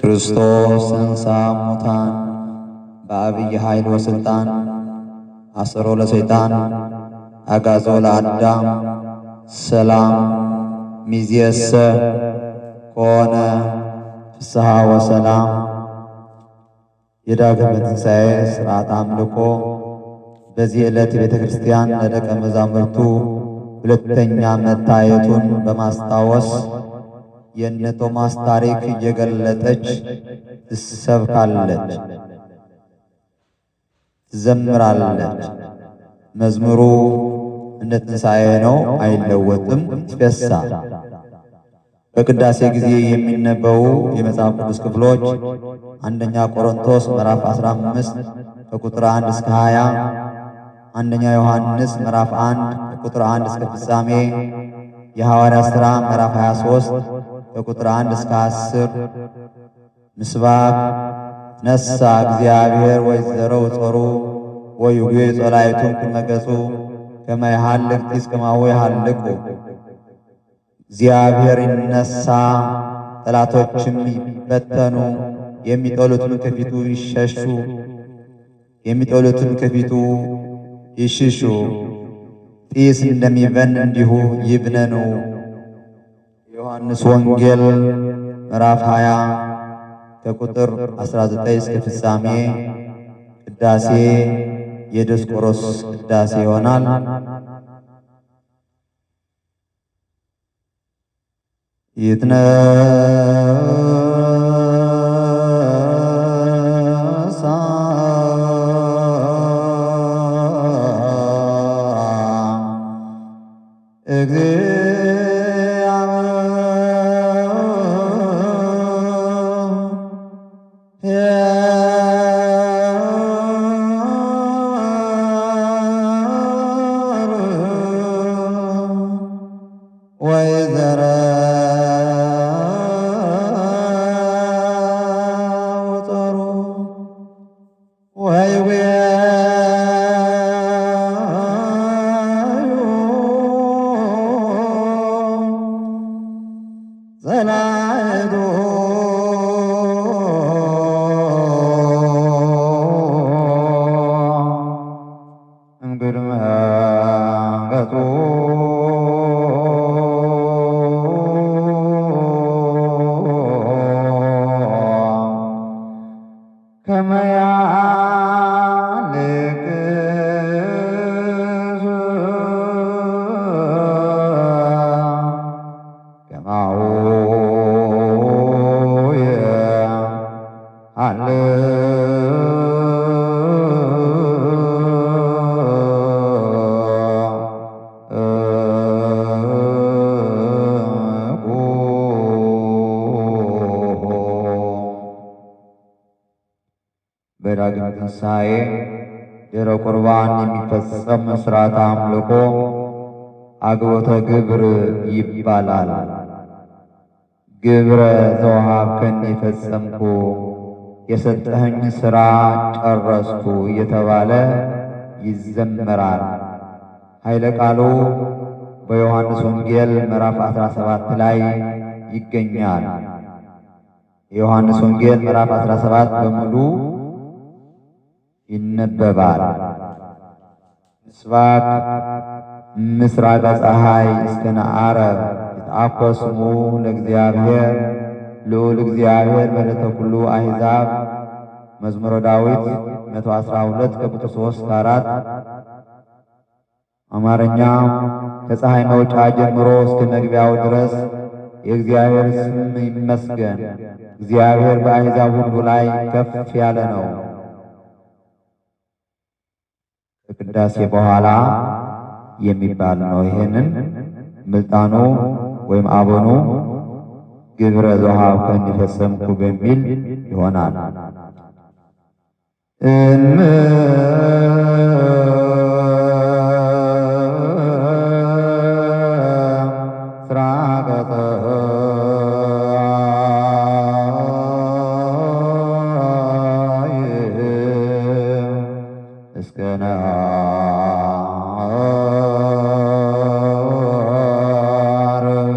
ክርስቶስ ተንሥአ እሙታን በዐቢይ ኃይል ወሥልጣን አሰሮ ለሰይጣን አግዓዞ ለአዳም ሰላም ሚዜሰ ኮነ ፍስሐ ወሰላም። የዳግመ ትንሣኤ ሥርዓት አምልኮ። በዚህ ዕለት ቤተ ክርስቲያን ለደቀ መዛሙርቱ ሁለተኛ መታየቱን በማስታወስ የእነ ቶማስ ታሪክ እየገለጠች ትሰብካለች፣ ትዘምራለች። መዝሙሩ እንደ ትንሣኤ ነው፣ አይለወጥም፣ ይፈሳል። በቅዳሴ ጊዜ የሚነበቡ የመጽሐፍ ቅዱስ ክፍሎች አንደኛ ቆሮንቶስ ምዕራፍ 15 ከቁጥር 1 እስከ 20፣ አንደኛ ዮሐንስ ምዕራፍ 1 ከቁጥር 1 እስከ ፍጻሜ፣ የሐዋርያት ሥራ ምዕራፍ 23 ከቁጥር 1 እስከ 10። ምስባክ፦ ነሳ እግዚአብሔር ወይዘረው ጾሩ ወይጉ ጸላይቱ ቅድመ ገጹ ከመ ይሃልቅ ጢስ ከማሁ ይሃልቁ። እግዚአብሔር ይነሳ፣ ጠላቶችም ይበተኑ፣ የሚጠሉትም ከፊቱ ይሸሹ፣ የሚጠሉትም ከፊቱ ይሽሹ። ጢስ እንደሚበን እንዲሁ ይብነኑ። የዮሐንስ ወንጌል ምዕራፍ 20 ከቁጥር 19 እስከ ፍጻሜ። ቅዳሴ የዲዮስቆሮስ ቅዳሴ ይሆናል። ይትነሳ እግዚአብሔር ወይጉየዩ ጸላእቱ እምቅድመ ገጹ ከመ ያልቅስ ከማሁ ይሃልቁ። በዳግም ትንሣኤ ድኅረ ቁርባን የሚፈጸም ሥርዓተ አምልኮ አግቦተ ግብር ይባላል። ግብረ ዘወሀብከኒ ፈጸምኩ፣ የሰጠኸኝ ሥራ ጨረስኩ እየተባለ ይዘመራል። ኃይለ ቃሉ በዮሐንስ ወንጌል ምዕራፍ 17 ላይ ይገኛል። የዮሐንስ ወንጌል ምዕራፍ 17 በሙሉ ይነበባል። ምስባክ፦ ምስራቀ ፀሐይ እስከ ነዓረብ ይትአኮ ስሙ ለእግዚአብሔር ልዑል እግዚአብሔር በለተ ኩሉ አሕዛብ። መዝሙረ ዳዊት 112 ከቁጥር 3 እስከ 4። አማርኛ፦ ከፀሐይ መውጫ ጀምሮ እስከ መግቢያው ድረስ የእግዚአብሔር ስም ይመስገን። እግዚአብሔር በአሕዛብ ሁሉ ላይ ከፍ ያለ ነው። ከቅዳሴ በኋላ የሚባል ነው። ይሄንን ምልጣኑ ወይም አበኑ ግብረ ዘወሀብከኒ ፈጸምኩ በሚል ይሆናል። እምስራቀ ፀሐይ እስከ ነዓርብ